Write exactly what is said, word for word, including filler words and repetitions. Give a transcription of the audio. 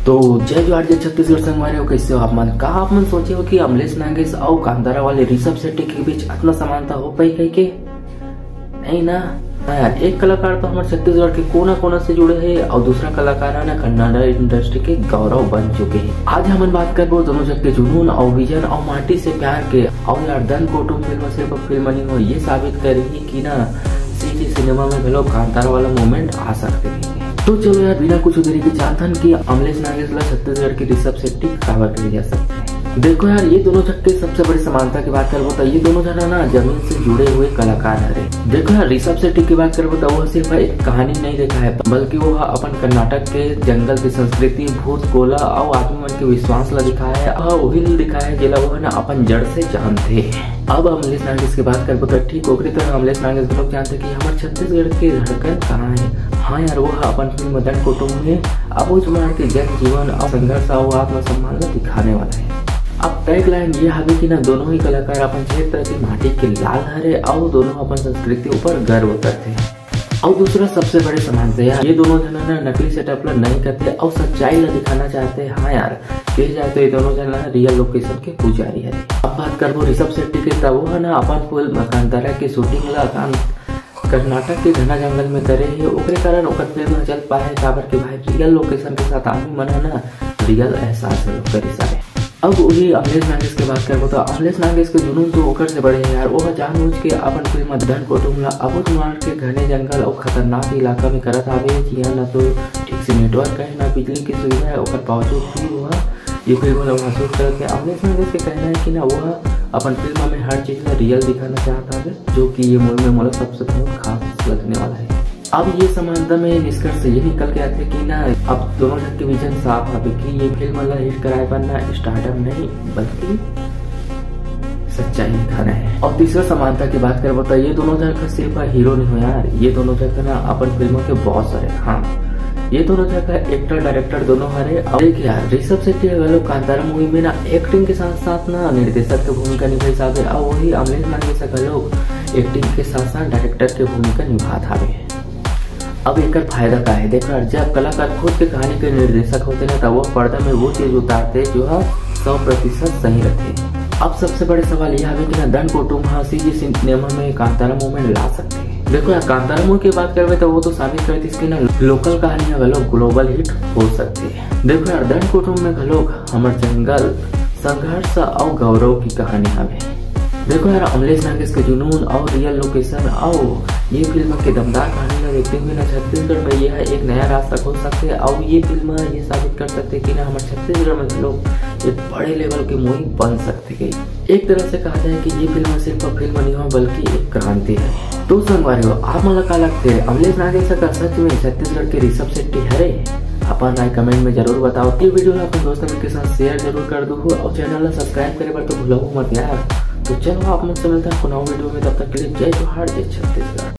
तो जय जोहार, जय छत्तीसगढ़ संगवारी हो, कैसे हो आप मन? का आप मन सोचे हो कि अमलेश नागेश अउ कांतारा वाले ऋषभ शेट्टी के बीच अतना समानता हो पाई कहिके? नहीं ना। हाँ यार, एक कलाकार तो हमर छत्तीसगढ़ के कोना कोना से जुड़े हे अउ दूसरा कलाकार है ना, कन्नड़ इंडस्ट्री के गौरव बन चुके हे। आज हमन बात करबो दोनों जन के जुनून अउ विजन अउ माटी से प्यार के। अउ यार, दन कुटुम फिल्म सिर्फ फिल्म नहीं हो, ये साबित करी कि ना सीजी सिनेमा में घलो कांतारा वाला मोमेंट आ सकते हैं। तो चलो यार, बिना कुछ देरी के जानथन कि अमलेश नागेश ला छत्तीसगढ़ के ऋषभ शेट्टी काबर कहे जा सकते हैं। देखो यार, ये दोनों जन के सबसे बड़ी समानता की बात करबो तो ये दोनों जना ना जमीन से जुड़े हुए कलाकार हरे। देखो यार, ऋषभ शेट्टी की बात करबो तो वो सिर्फ एक कहानी नहीं देखा है, बल्कि वो अपन कर्नाटक के जंगल की संस्कृति, भूत, गोला अउ आदमी मन के विश्वास ला दिखाए हे। वह वही ला दिखाए हे, जेला वो ना अपन जड़ से जानथे। अब अमलेश नागेश की बात करबो तो ठीक ओकरे तरह अमलेश नागेश घलोक जानथे कि हमर छत्तीसगढ़ के धड़कन कहाँ है। हाँ यार, वो ह अपन फिल्म दन कुटुम में अबूझमाड़ के जन जीवन अउ संघर्ष अउ आत्मसम्मान ला दिखाने वाला है। अब टैगलाइन ये हवे कि ना दोनों ही कलाकार अपन क्षेत्र के माटी के लाल हरे अउ दोनों अपन संस्कृति ऊपर गर्व करथे। अउ दूसरा सबसे बड़े समानता यार, ये दोनों जना ना नकली सेटअप ला नहीं करते अउ सच्चाई ला दिखाना चाहते। हाँ यार, कहे जाए तो ये दोनों जना रियल लोकेशन के पुजारी हरे। अब बात करबो ऋषभ शेट्टी के, त वो ह ना अपन फिल्म कांतारा के शूटिंग ला कान-, कर्नाटक के घना जंगल में करे हे, ओकरे कारण ओकर फिल्म ह चल पाए हे, काबर के भाई रियल लोकेशन के साथ आदमी मन ह ना रियल एहसास घलो करिस हवे। अब वही अमलेश नागेश के बात करबो तो अमलेश नागेश के जुनून तो ओकर से बड़े हे यार। वो जानबूझ के अपन फिल्म दन कुटुम ला अबूझमाड़ के घने जंगल अउ खतरनाक इलाका में करत हावे, जिहाँ ना तो ठीक से नेटवर्क है, ना बिजली की सुविधा है, ओकर बावजूद भी वो ये फिल्म ला महसूस करत हे। अमलेश नागेश के कहना है कि ना वो अपन फिल्म में हर चीज ला रियल दिखाना चाहत हावे, जो कि ये मूवी में मोला सबसे बहुत खास लगने वाला है। अब ये समानता में निष्कर्ष ये निकल के आथे कि ना अब दोनों जन के विजन साफ हवे कि ये फिल्म ला हिट कराए बर ना स्टारडम नहीं, बल्कि सच्चाई दिखाना है। अउ तीसरा समानता की बात करबो तो ये दोनों जन का सिर्फ हीरो नहीं हो यार, ये दोनों जन का ना अपन फिल्मों के बॉस हरे। हाँ, ये दोनों जन का एक्टर डायरेक्टर दोनों हरे। अउ देख यार, ऋषभ शेट्टी ह घलो कांतारा मूवी में ना एक्टिंग के साथ साथ ना निर्देशक के भूमिका निभाइस हावे, अउ वही अमलेश नागेश ह घलो एक्टिंग के साथ साथ डायरेक्टर के भूमिका निभात हावे। अब एकर फायदा का है? देखो यार, जब कलाकार खुद के कहानी के निर्देशक होथे ना, तब वो पर्दा में वो चीज उतारथे जो ह सौ प्रतिशत सही रथे। अब सबसे बड़े सवाल ये हवे कि ना दन कुटुम ह सीजी सिनेमा में कांतारा मूवमेंट ला सकथे? देखो यार, कांतारा मूवी की बात करबे तो वो तो साबित कर दिस कि ना लोकल कहानी ह घलो ग्लोबल हिट हो सकथे। देखो यार, दन कुटुम में घलो हमर जंगल, संघर्ष अउ गौरव की कहानी हवे। देखो यार, अमलेश नागेश के जुनून अउ रियल लोकेशन अउ ये फिल्म के दमदार कहानी ला देखते हुए ना छत्तीसगढ़ में ये ह एक नया रास्ता खोल सकथे अउ ये फिल्म ये साबित कर सकथे कि ना हमर छत्तीसगढ़ में घलो एक बड़े लेवल के मूवी बन सकथे। एक तरह से कहा जाए कि ये फिल्म सिर्फ फिल्म नहीं हो बल्कि एक क्रांति है। तो संगवारी हो, आप मन ला का लगथे, अमलेश नागेश का सच में छत्तीसगढ़ के ऋषभ शेट्टी हरे? अपन राय कमेंट में जरूर बताओ। ये वीडियो ला अपन दोस्तन के साथ शेयर जरूर कर दू अउ चैनल ला सब्सक्राइब करे बर तो भूलहू मत यार। तो चलो आप मन से मिलता है कुछ नवा वीडियो में, तब तक के लिए जय जोहार, जय छत्तीसगढ़।